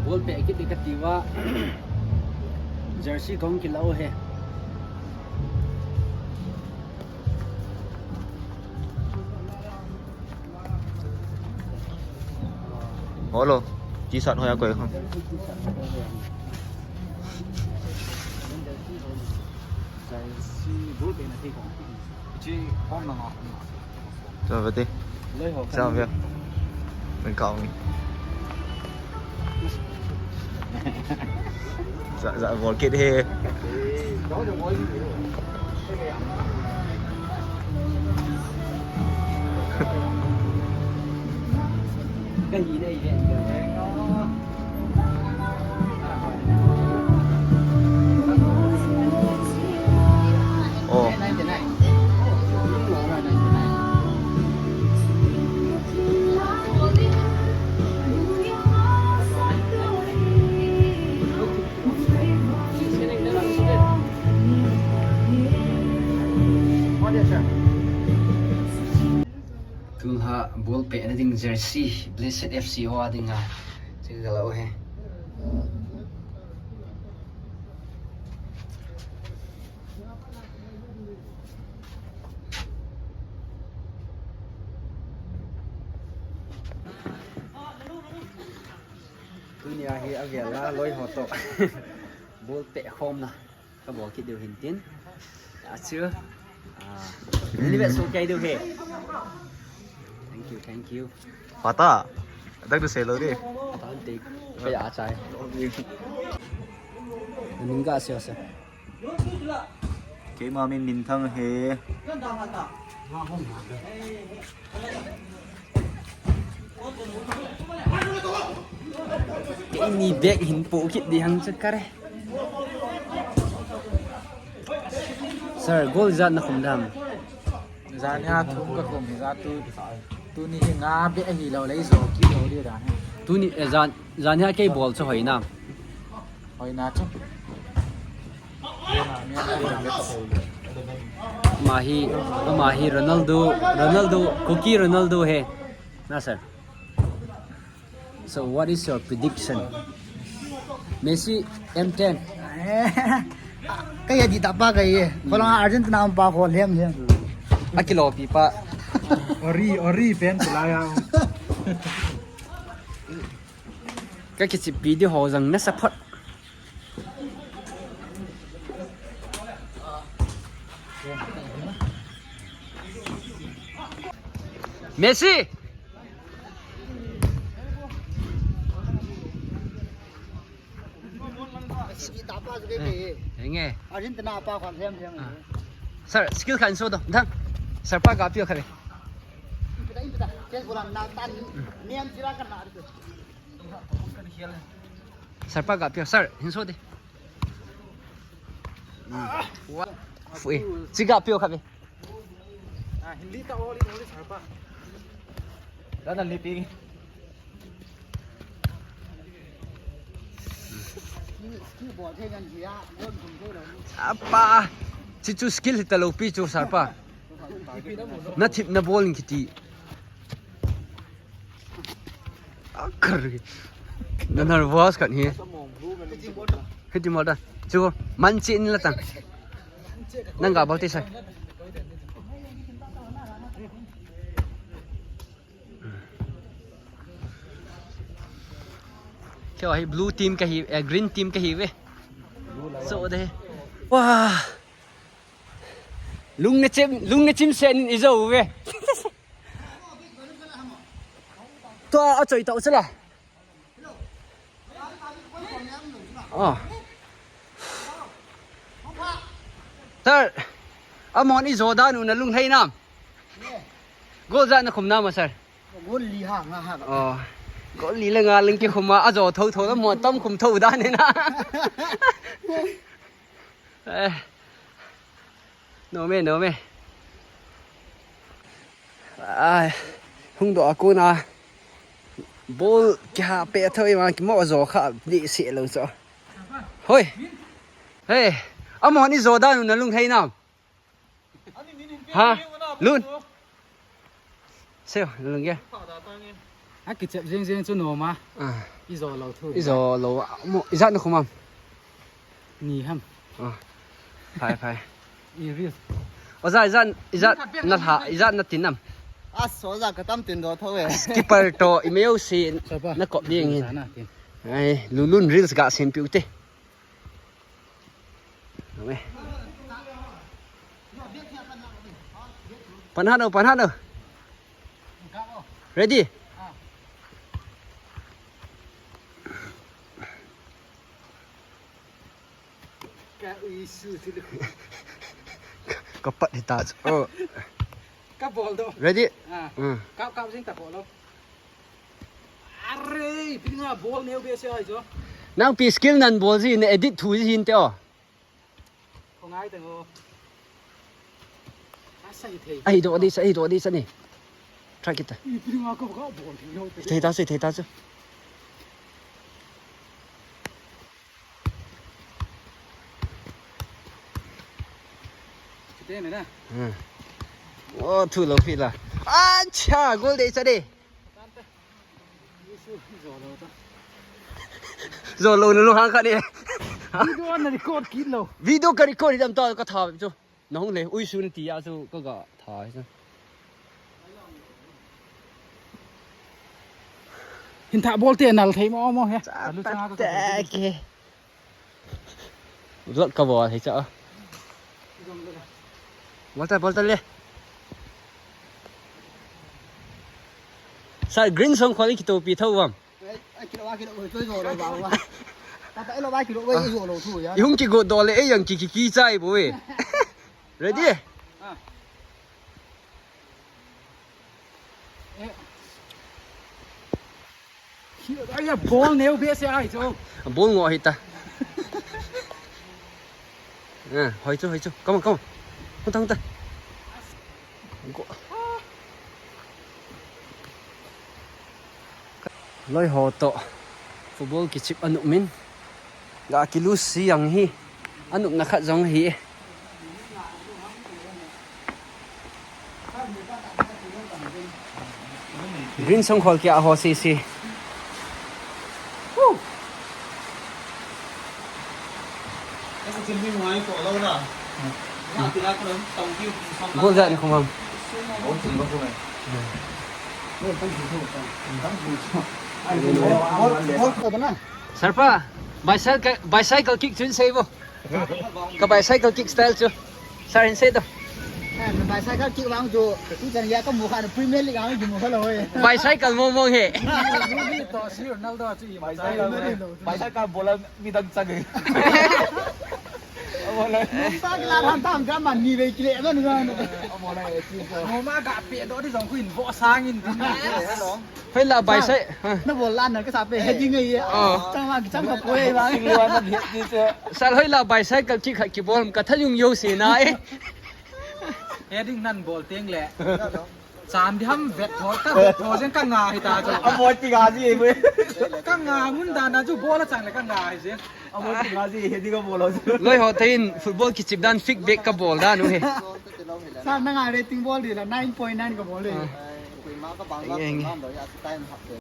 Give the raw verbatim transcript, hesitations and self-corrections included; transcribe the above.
Ball peh kit ding kati uva. Jersey kahung kila u hi. Hello, T-shirt hoi a koi kham. Jersey ball pehna thei kong. Chi hom na nga. Chao ve te. Loi ho. Chao ve. Min kau ni. Za, za, ball kit he. Ka hi nei ve. Oh. Tulha ball pehna ding jersey, Blessed F C ho a dinga. Chi ka la u he. Tunia hi avel a loi ho toh ball peh khomna ka bol kit diu hin tin. Achu. Ah, ni ve so kai diu he. Thank you, thank you. Pata. Dak du se lo di. Pata te. Kaya achai. Ninga se se. Keima min Minthang he. Keini bag hin po kit di hang chu kare. Sir, goal ijat na khum dam? Jan hi a thum ka khum, ijat tu. Tuni hi nga beh ahi lou leh ijo kit lou di dan hi. Tuni, eh, jan, jan hi a kei bol chu hoina. Hoina chu. Ama hi, ama hi Ronaldo, Ronaldo, Kuki Ronaldo he. Na sir. So what is your prediction? Messi M ten. Kaya di tapa kaya. Kalau Argentina ang pa ko lem lem. Akilo pipa. Ori, ori pen tulaya. Ka kichipi di ho jang na support. Messi. Messi di tapa juga ke. Henge. Argentina apa kan lem lem. Sir, skill kan so do. Dang. Sir pa ka pio kare. Impita, impita. Chess bola na tan. Niam sira kan na. Sir pa ka pio, sir, hin so di. Fui. Chi ka pio kha ve. Ah, Hindi ta oli oli sir pa. Dana lipi. Apa. Chi chu skill hita lo pi chu sir pa. Na thip na bol in kiti. Akar. Na nervous kan hi. Hiti mo da. Chu man chi in la tang. Nang ga bol ti sai. Kyo hi blue team ka hi, eh, green team ka hi ve. So de. Wah. Lung na chim, lung na chim sen in ijo ve. Tua a choi tau chala. Ah. Sir, amon ijo dan u na lunglhai nam? Goal ja na khum nam, sir? Goal li ha, nga ha. Oh. Goal li le nga ling ki khum a, ajo tho tho na mo tam khum tho dan na. Eh. Nom e, nom e. Ai, hung doh a kona ball kiha pe thoi ma kimo jo kha di se lo so. Hoi. Hey, amon ijo dan u na lunglhai nam? Ha? Lun. Seo, lun ge. Akichep jeng jeng chu nom a. Ah. Ijo lou thu. Ijo lou. Mo, ijat na khum am? Ni ham. Ah. Phai, phai. I real. Oja, ijat, ijat na lha, ijat na tin am? As, oja ka tam tin do tho e. Keeper to, i meo si. Sapa. Na kop ding in. Sana tin. Ai, Lulun reels ga sem piu te. Ame. Panhano, panhano. Ready? Ka ui su ti lu. Ka pat hita chu. Oh. Ka bol do. Ready? Ah. Hmm. Kap, kap jing ta bol lo. Are, pin nga bol neo be se ai jo. Nang pi skill nan bol ji ne edit thu ji hin te o. Ko ngai te ngo. Asa i thei. Ai do di sa, ai do di sa ni. Try kita. I pin nga ko ka bol thei lo te. Thei ta se, thei ta se. Chute me na. Hmm. Oh, thu lo phi la. Acha, goal de cha de. Zo lo na lo hang kha de. Video na record kit lo. Video ka record dam ta ka tha chu. Na hung le, ui sun ti ya chu ka ga tha chu. Hin tha bol te nal thei mo mo he. Alu changa ka te ke. Vlog ka bol hi cha. Bol ta, bol ta le. Sa green song khol kitopi tho vam. Ai, ai, kilo, kilo, oi, choi zo lo ba wa. Ta ta lo ba kilo, oi, zo lo thu ya. I hung ki go do le, e yang ki ki ki chai bo e. Ready? Ah. Ai ya, bol neo be se ai chu. Bol ngo hi ta. Eh, hoi chu, hoi chu. Come on, come on. Hung ta, hung ta. Go. Loi ho to. Football kichip anu min. Ga kilu si yang hi. Anupna khat jong hi. Green song khol kia ho si si. Woo! Gol ja ni khumam. Sir pa, bicycle, bicycle kick chun sei bo. Ka bicycle kick style chu. Sir hin sei to. Eh, bicycle kick vang chu, tu chan ya ka mu kha na Premier League ang ju mu kha lo hoi. Bicycle mong mong he. Messi to si Ronaldo chu i bicycle. Bicycle bola mi dang chang e. Bola. Ta ki la han tam ka man ni ve ki le ba ni ba. Bola e si. Mo ma ka pe do di jong kuin bo sang in. Hello. Hoi la bicycle. Na bol lan na ka sa pe heading ngai ye. Oh. Chang ma ki chang ka poi ba. Sing lua na bhiat di se. Sal hoi la bicycle kick khat kibol ka tha jung yo se na e. Heading nan bol teng le. Cham di ham vet tho ka vet tho jeng ka nga hi ta chu. A bol ti nga ji e. Ka nga mun da na chu bol a chang le ka nga hi jeng. A bol ti nga ji heading ka bol lo chu. Loi ho te in football kichip dan fake break ka bol dan u he. Sa na nga rating bol di la nine point nine ka bol le. Ah. Ai, koima ka bang la, koima lo ya, time hap de.